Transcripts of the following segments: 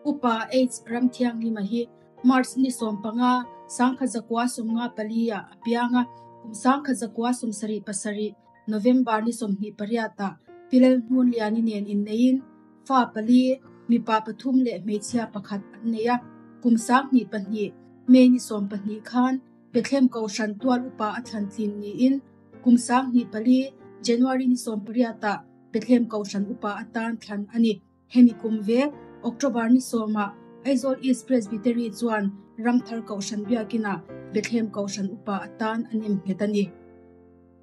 Upa H. Ramthianghlima hi March ni 15, 1954 ah a piang a, kum 1977 November ni 28 ah Pi Lalhnunliani nen inneiin fa pali, mipa pathum leh hmeichhia pakhat an nei a. Kum 2002 May ni 12 khan Bethlehem Kohhran tual upa a thlan tlin niin kum 2004 January ni 18 ah Bethlehem Kohhran upa atan thlan a ni. Hemi kum vek, October ni sawmah Aizawl East Presbytery chuan Ramthar Kohhran Biakinah Bethlehem Kohhran upa atan a nem nghet a ni.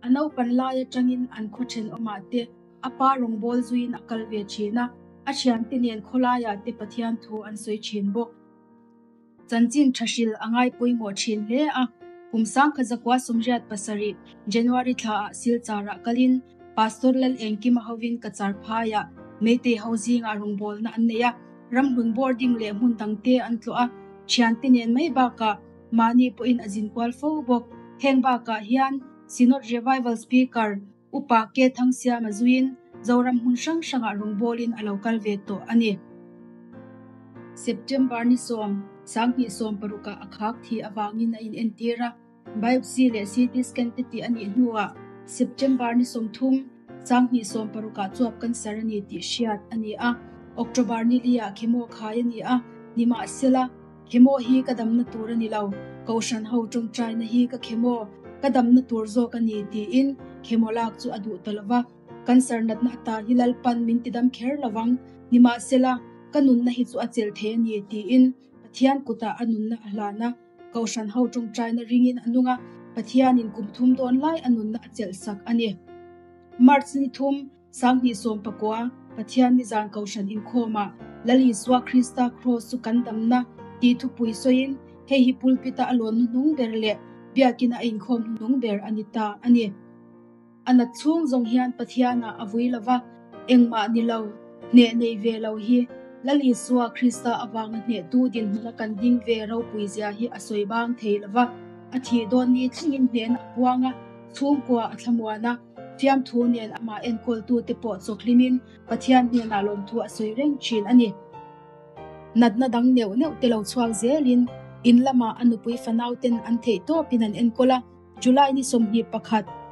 A naupan lai atangin an khaw thenawmah te a pa rawngbâwl zuiin a kal ve thin a, a thiante nen khawlaiah te Pathian thu an sawi thin bawk. Chanchin tha hril a ngai pawimawh thin hle a, kum 1987 January thlaah Silchar-ah kalin Pastor Lal Engkima hovin Cachar phaiah Meitei ho zingah rawngbawlna an nei a, ramhlun boarding leh hmun dangte an tlawh a, thiante nen mai bakah mahni pawhin a zin kual fo bawk. Heng bakah hian Synod Revival Speaker Upa Ke Thangsiama zuiin Zoram hmun hrang hrangah rawngbawlin a lo kal ve tawh a ni. September ni sawm, 2016 ah a khak thi avangin a inentir a, biopsy leh CT scan te tih a nih hnuah September ni 30, 2016 ah chuap cancer a ni tih hriat a ni a, October ni li ah chemo khai a ni a, nimahsela, Chemo hi ka damna tur a ni lo, Kohhran ho tawngtaina hi ka chemo, ka damna tur zawk a ni tiin chemo lak chu a duh ta lo va. Cancer natna atan hi Lalpan min tidam kher lo vang, nimahsela ka nunna hi chu a chelh thei a ni tiin Pathian kutah a nunna a hlan a. Kohhran ho tawngtaina ringin a nung a, Pathianin kum thum dawn lai a nunna a chelh sak a ni. March ni thum, 2019, Pathian nizan Kohhran inkhawmah Lal Isua Krista Kraws chu kan damna tih thupui sawiin hei hi pulpit-a a lawn hnuhnung ber leh biakina a inkhawm hnuhnung ber a ni ta a ni. A nat chhung zawng hian Pathianah a vui lova, engmah ni lo, hneh nei ve lo hi Lal Isua Krista avanga hnehtu dinhmuna kan ding ve ropui zia hi a sawi bang thei lova, a thih dawn ni thlengin hnehna a puang a, chhungkua a thlamuan a. Fiamthu nen amah enkawltute pawh chawkhlimin Pathian hnenah lawmthu a sawi reng thin a ni. Natna dang neuh neuh te lo chhuak zelin in lamah a nupui fanauten an theih tawpin an enkawl a. July ni 21,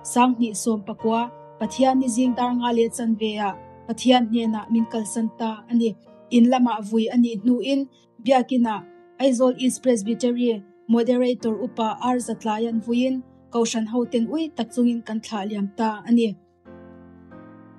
2019, Pathian ni zing dar nga leh chanve ah Pathian hnenah min kalsan ta a ni. In lamah vui a nih hnuin Biakinah Aizawl East Presbytery Moderator Upa R Zatlaia'n vuiin Kohhran hoten ui tak chungin kan thlah liam ta a ni.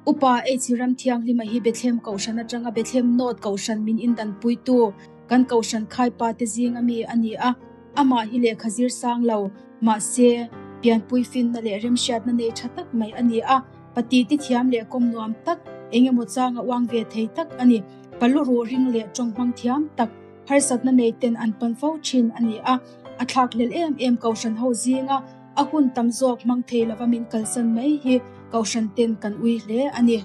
Upa H Ramthianghlima hi Bethlehem Kohhran atanga Bethlehem North Kohhran min indanpuitu kan Kohhran khaipa te zing ami a ni a, amah hi lehkha zir sang lo, mahse, pianpui finna leh remhriatna nei tha tak mai a ni a, pati ti thiam leh kawm nuam tak, engemaw changa uang ve thei tak a ni. Palu ruh ring leh tawng hmang thiam tak, harsatna nei ten an pan fo thin a ni a, a thlakhlelh em em Kohhran ho zinga a hun tam zawk hmang thei lova min kalsan mai hi Kohhran ten kan ui hle a ni.